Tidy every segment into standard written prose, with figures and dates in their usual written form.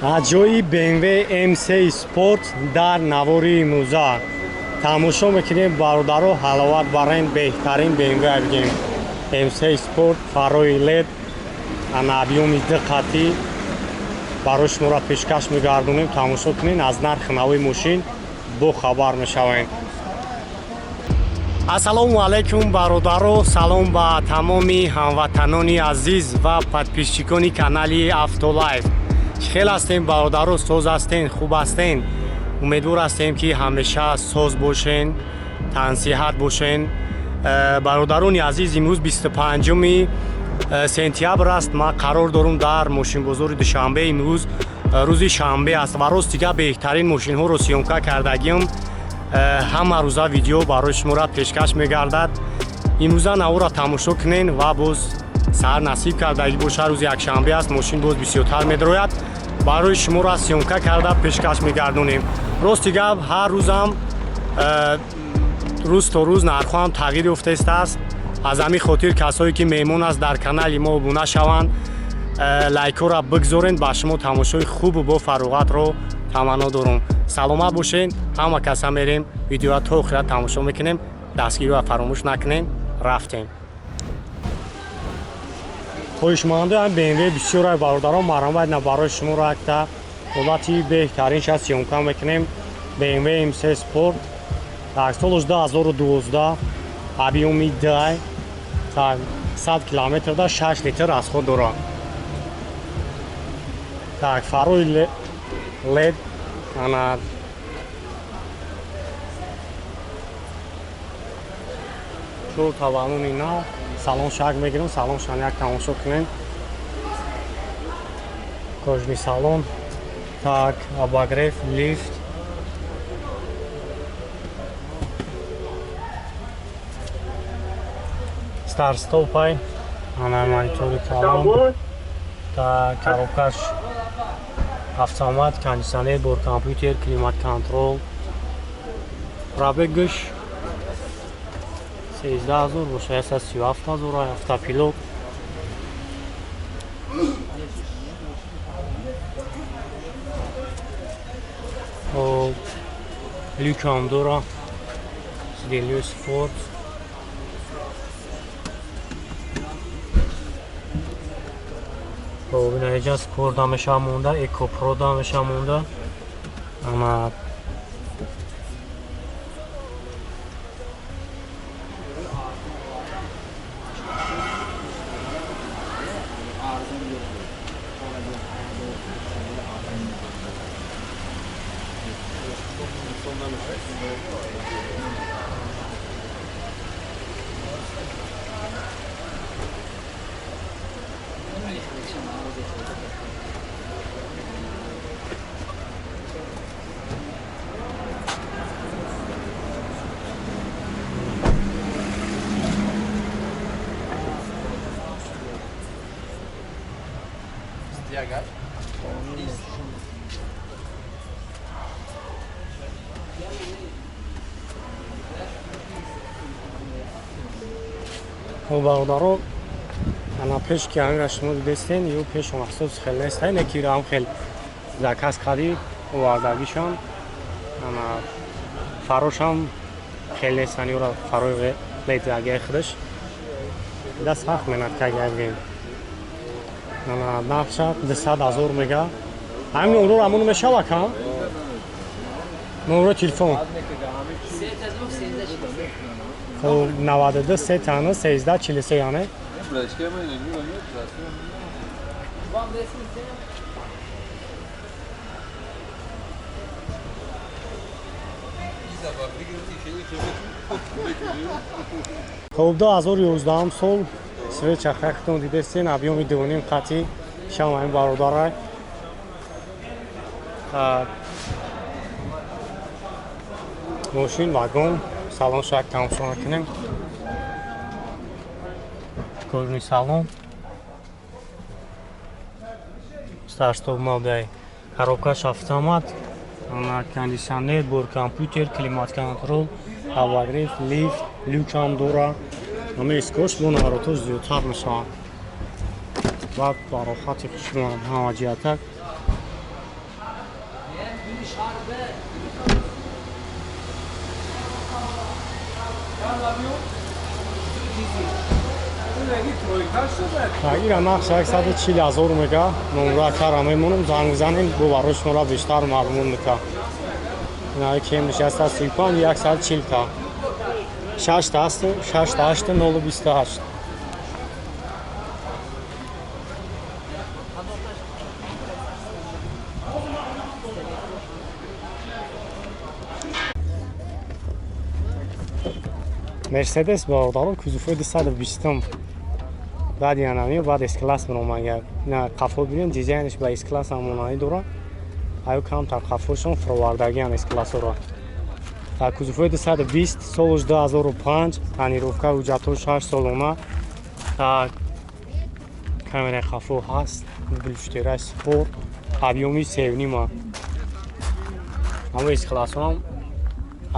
Аз ҷои BMW M3 Sport дар навори имрӯза тамошо мекунем, бародаро. Ҳаловат барен, беҳтарин BMW бигем, M3 Sport, фарои LED, ана объёми ду қатӣ барои шуморо пешкаш мегардонем. Тамошо кунед, аз нархи нави мошин бохабар мешавем. Ассалому алайкум, бародаро! Салом ба тамоми ҳамватанони азиз ва подписчикони канали Автолайф. Чӣ хел ҳастем, бародаро? Соз ҳастен, хуб ҳастен? Умедвор ҳастем, ки ҳамеша соз бошен, тансиҳат бошен. Бародарони азиз, имрӯз 25 сентябр аст. Ман қарор дорум дар мошинбозори Душанбе. Имрӯз рӯзи шанбе аст ва рост дига беҳтарин мошинҳоро съёмка кардагиам. Ҳама рӯза видео барои шуморо пешкаш мегардад. Имрӯза наворро тамошо кунен ва боз саҳар насиб кардагӣ боша, рӯзи якшанбе аст, мошин боз бисёртар медрояд, барои шуморо съёмка карда пешкаш мегардонем. Рости гап, ҳар рӯзам рӯз то рӯз нархҳоам тағйир ёфтаистааст. Аз ҳамин хотир касое ки меҳмон аст дар канали мо, обуна шаванд, лайкҳоро бигзорен. Ба шумо тамошои хубу бо фароғатро таманно дорум. Саломат бошед. Ҳама каса мерем, видеоро то охира тамошо мекунем. Дастгириро фаромӯш накунем. Рафтем. Хоҳишмандои ҳам BMW бисёр, бародарон, марҳамат на, барои шуморо якта ҳолати беҳтаринша съёмка мекунем. BMW M3 Sport, так, солаш 2012, объёми дай, так, 100 километрда 6 литр расход дорад. Так, фарои LED, ана чор таваллуни нав. Салон шак мегирем, салон шан як тамошо кунем. Кожаный салон, так, обогрев, лифт. Старт стопай, ана монитори калон. Так, коробкаш автомат, кондиционер, бор компютер, климат контроль. Пробегаш 13 000 боша, 137 000. Автопилот. Хоб, люкам дора, сиденье спорт. Хоб, ина иҷа спорт ҳамеша монда, эко про ҳамеша монда. Ана DH. Хоб, бародаро, ана пеш ки ҳамира шумо дидестен, ё пеш махсус хел неста, не ки ам хел заказ кардӣ овардагишон. Ана фарошам хел нестан, ёра фарои LED агаи худаш да сахт менад кагия бигем. Ана нархша 200 000 мега. Ҳамин номро рамон мешава ка номро телефон. Хоб, 92 се тана 13 43, яъне. Братишка, ма не не. Вам 10. Хоб, 2011 сол, свеча хахтон дидестен, объёми дувним қатӣ шам ҳамин бародарай. Так, мошин вагон, салон шак тамошо мекунем. Кожаный салон, старт-стоп мобдай, коробкаш автомат, ана кондиционер, бор компютер, климат контроль, обогрев, лифт, люкам дора. Ҳама искош бо наворотош зиёдтар мешаванд. Баъд барохати хушрӯам ҳама ҷиҳатак. Ира нақш 140 000 мега, номра кара мемонам, занг занем, бо барош мора бештар маълумот мека. Ина кем 635 140 та. 6 8 6 8 028. Мерседес бародарон кузовҳои 220 баъди анами баъд С-класс миромага. Ина қафо бинем, дизайнш ба С-класс ҳамонаӣ дорад. Аю камтар қафошон фуровардагиан С-классҳоро. Кузовҳои 220 солш 2005, тонировка ҳуҷҷатҳо 6 солона. Камераи қафо ҳаст, блюштераи спорт, объёми 3.5. Ҳамо С-классҳо ҳам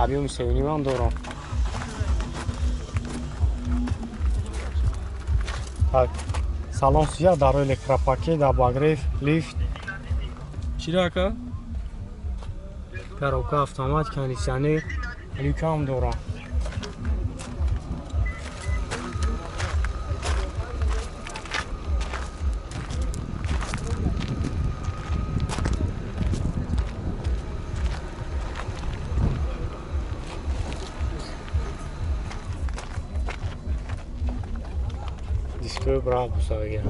объёми 3.5 ҳам доранд. Салон сия дар электропакет, обогрев, лифт. Чирака? Коробка автомат, кондиционер, люк ҳам дорад. Дискои Брабус ага.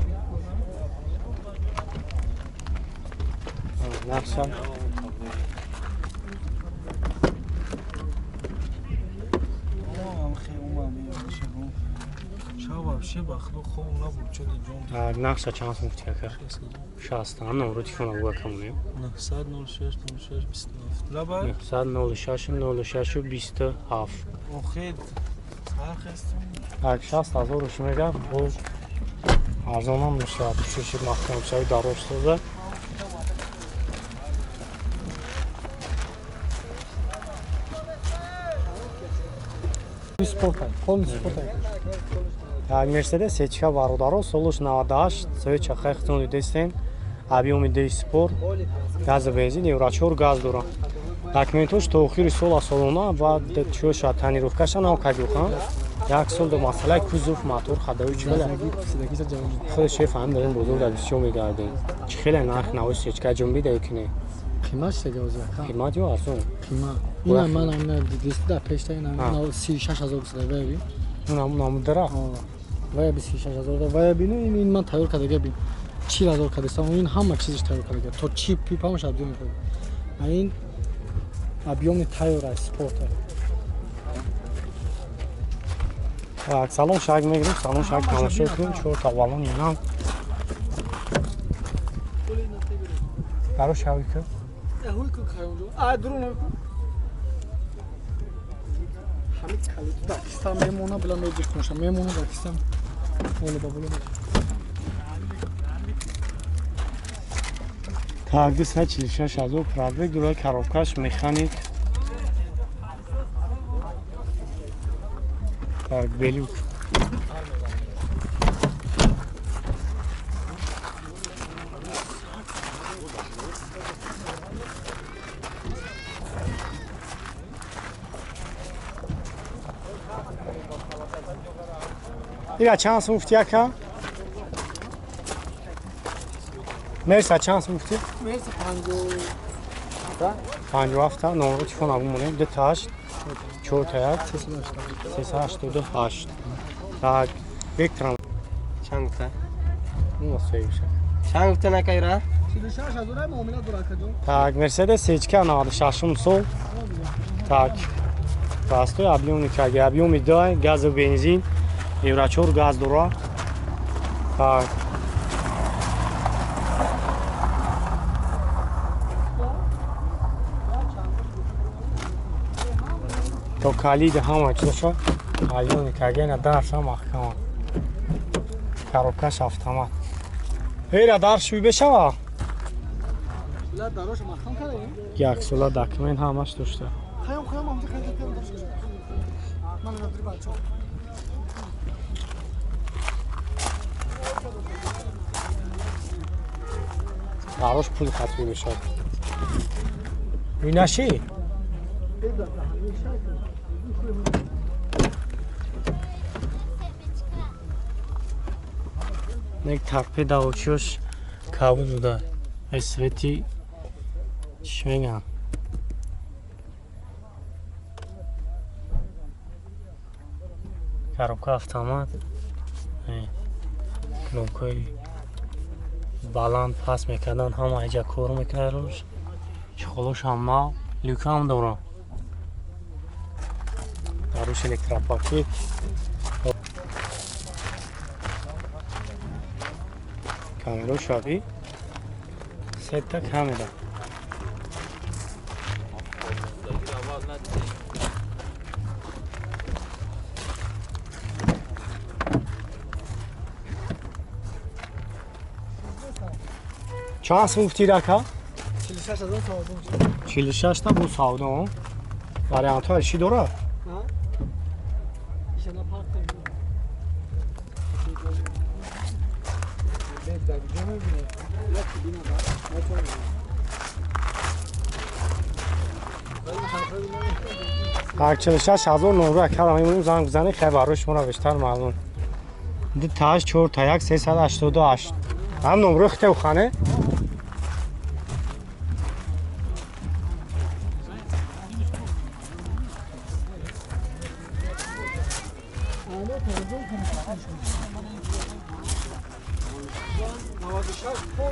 Нақша. Нақша чанд сум гуфти ака? 60. Номро телефона буга камонем. 906 06 27. Лаба? 906 06 27. Охир Так, 60 000 мега, боз арзонам мешавад. Пӯшиши маҳкамшавӣ дароз соза. Так, Мерседес сечка бародаро, солуш 98, сои чахай хитон дидестен, объёми 10 спорт, гази бензин, евро 4 газ дорад. Документош то охири сола солона ва чӯша тонировкаша нав кадюхан. Як сол до масъалаи кузов, мотор, хадави чӣ хеле? Худ шеф ҳам дорем бозор дар бисёр мегардем. Чӣ хеле нарх навои сечка ҷунбида ё ки не? Қимат шуда оза. Қимат ё арзон? Қимат. Ина ман ам дидист да пешта ина 36000 гуфта вай би. Унам намудара. Вай би 36000 да вай би ин ман тайёр кардага би 40000 кардастам. Ин ҳама чизиш тайёр кардага. То чип пип ҳамаш объём карда. Ин объёмни тайёр аст спорт. Так, салон шаг мегирем, салон шаг тамошо кунем, чор та балон инам. Баро шави ку. Ҳуй ку кайонҷо. А дурун ҳуй ку. Ҳамин калид Дакистан мемона, била меҷи кунша мемона Дакистан. Ола ба боло. Так, 246 000 пробег, дурай коробкаш механик. Так, белюк. Ира чанд сум гуфти ака? Мерса чанд сум гуфти? Мерса 57. Номро телефон бумонем. 2 8 4 1 388. Так, Вектрам. Чанд гуфта? Ну, союша. Чанд гуфта накайра? 46000 муомила дора акаҷон. Так, Мерседес сечка 96 сол. Так, простой объёмни каги, объёми 2, газ ва бензин, евро 4 газ дора. Так. То калиди ҳама чизаша объёмни каги, ина дарша маҳкама. Коробкаш автомат. Ира дар шуй бешава? Як сола документ ҳамаш дошта. Дарош пул хатмӣ мешавад. Инаши? Нек торпеда очиёш кабуд буда. Ай свети чӣ мегӯям? Коробка автомат. Кнопкаи баланд паст мекардан ҳама иҷа кор мекунад рӯш. Чехолош ҳам нав, люка ҳам дорам. Даруш электропакет. Камеро шаби. Сета камера. Чанд сум гуфтӣ рака? 46 ҳазор савдо. 46 та бу савдо. Вариантҳо чӣ дорад? Так 46 ҳазор номра кардам. Имрӯз занг бизанед, хай барои шуморо бештар маълум. 2 8 4 1 388. Ҳам номро хитев хане?